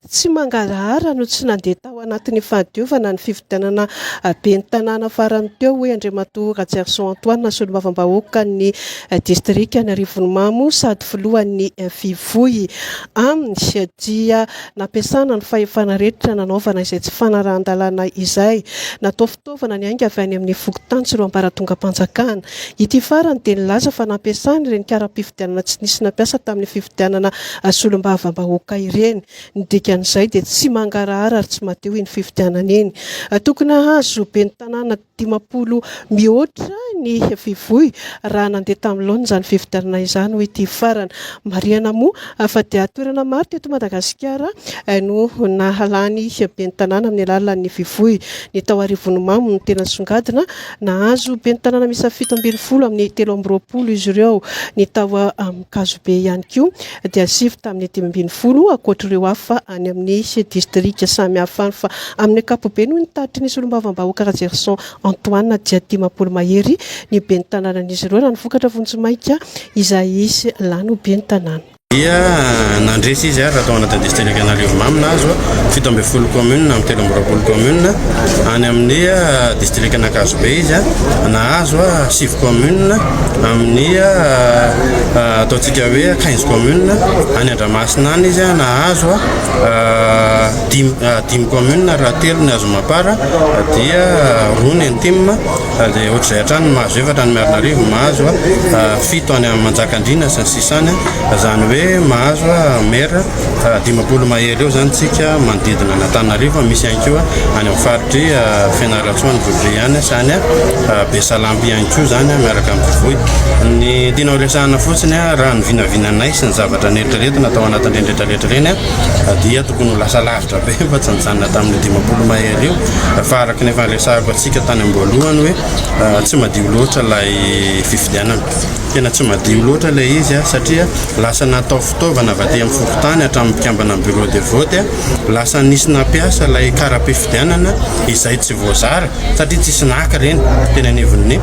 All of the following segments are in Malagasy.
Tsy mangarahara no tsy nandeha tao anatin'ny fahadiovana ny fifidianana ben'ny tanàna farany teo, hoy Andriamatoa Rajerison Antoine, solombavambahoakan'ny distrikan'Arivonimamo sady filohan'ny Fivoy. Aminy dia nampiasana ny fahefana rehetra nanaovana izay tsy fanarahan-dalàna izay. Natao fitaovana niainga avy any amin'ny fokontany sy ireo ambaratongam-panjakana. Ity farany dia nilaza fa nampiasana ireny kara-pifidianana tsy nisy nampiasa tamin'ny fifidianana solombavambahoaka ireny. Ny dikan'izay dia tsy mangarahara ary tsy madio iny fifidianana iny. Tokony hahazo ben'ny tanàna 50 mihoatra ny Fivoy raha nandeha tamin'ny laoniny izany fifidianana izany, hoy ity farany. Marihana moa fa dia toerana maro teto Madagasikara no nahalany ben'ny tanàna amin'ny alalan'ny Fivoy. Ny tao Arivonimamo no tena nisongadina. Nahazo ben'ny tanàna miisa 17 amin'ny 23 izy ireo. Ny tao Ankazobe ihany koa dia sivy tamin'ny 15, ankoatr'ireo hafa any amin'ny distrika samihafa any. Fa amin'ny ankapobeny, hoy ny tatitry ny solombavambahoaka Rajerison Antoine, dia 50 mahery ny ben'ny tanànan'izy ireo raha ny vokatra vonjimaika izay hisy lany ho ben'ny tanàna. Dia nandresy izy ary tao anatin'ny distrikan'Arivonimamo nahazo 17 commune amin'ny 23 commune. Any amin'ny distrikan'Ankazobe izy nahazo sivy commune amin'ny ataontsika hoe 15 commune. Any Andramasina any izy nahazo dimy dimy commune, raha telo ny azo Mapar dia roa ny Antim. Dia ohatr'izay hatrany, mahazo efatra ny Miarinarivo, mahazo fito any Manjakandriana sy ny sisa any. Izany hoe mahazo maire 50 mahery eo zany tsika manodidina an'Antananarivo. Misy ihany koa any amin'ny faritry Fianarantsoa, any Volobe ihany sy any Besalampy ihany koa zany miaraka amin'ny Fivoy. Ny tiana horesahana fotsiny, raha ny vinavinanay sy ny zavatra neritreretina tao anatin'ireny rehetrarehetra ireny, dia tokony ho lasa lavitra be fa tsy nijanona tamin'ny 50 mahery io. Fa araka ny efa niresahako antsika tany am-boalohany hoe tsy madio loatra ilay fifidianana, tena tsy madio loatra ilay izy, satria lasa natao fitaovana avy aty amin'ny fokontany hatramin'ny mpikambana amin'ny bureau de vote. Lasa nisy nampiasa ilay kara-pifidianana izay tsy voazara satria tsisy naka ireny teny anivon'ny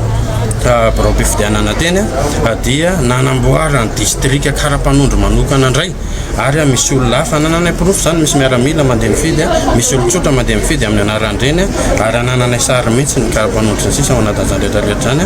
birao-pifidianana teny, dia nanamboaran'ny distrika kara-panondro manokana indray. Ary misy olona hafa anananay porofo izany, misy miaramila mandeha mifidy, misy olon-tsotra mandeha mifidy amin'ny anaran-dreny, ary anananay sary mihitsy ny kara-panondro sy ny sisa ao anatin'izany rehetrarehetra izany.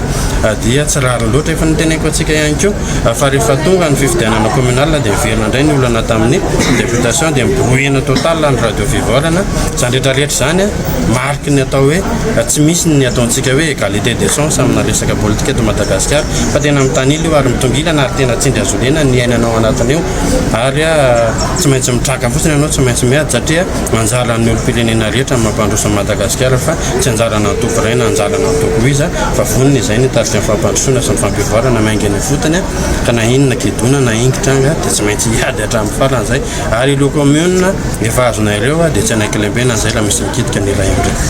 Dia tsy rariny loatra. Efa noteneniko antsika ihany koa fa rehefa tonga ny fifidianana communal dia miverina indray ny olana tamin'ny députation, dia mibrouillena total ny radio fivoarana. Izany rehetrarehetra izany mariky ny atao hoe tsy misy ny ataontsika hoe égalité des chances amina resaka politika eto Madagasikara, fa tena mitanila io ary mitongilana ary tena tsindry hazolena ny iainana ao anatin'io. Ary tsy maintsy mitraka fotsiny ianao, tsy maintsy miady, satria anjaran'ny olom-pirenena rehetra ny mampandroso an'i Madagasikara, fa tsy anjarana antoko iray na anjarana antoko iza, fa vonona izay ny hitarika ny fampandrosoana sy ny fampivoarana miainga eny ifotony. Ka na inona gedona na ingitranga dia tsy maintsy hiady hatramin'ny farany izay. Ary ireo commune efa azonay ireo dia tsy hanaiky lembenana izay raha misy mikitika ny ray aman-dreny.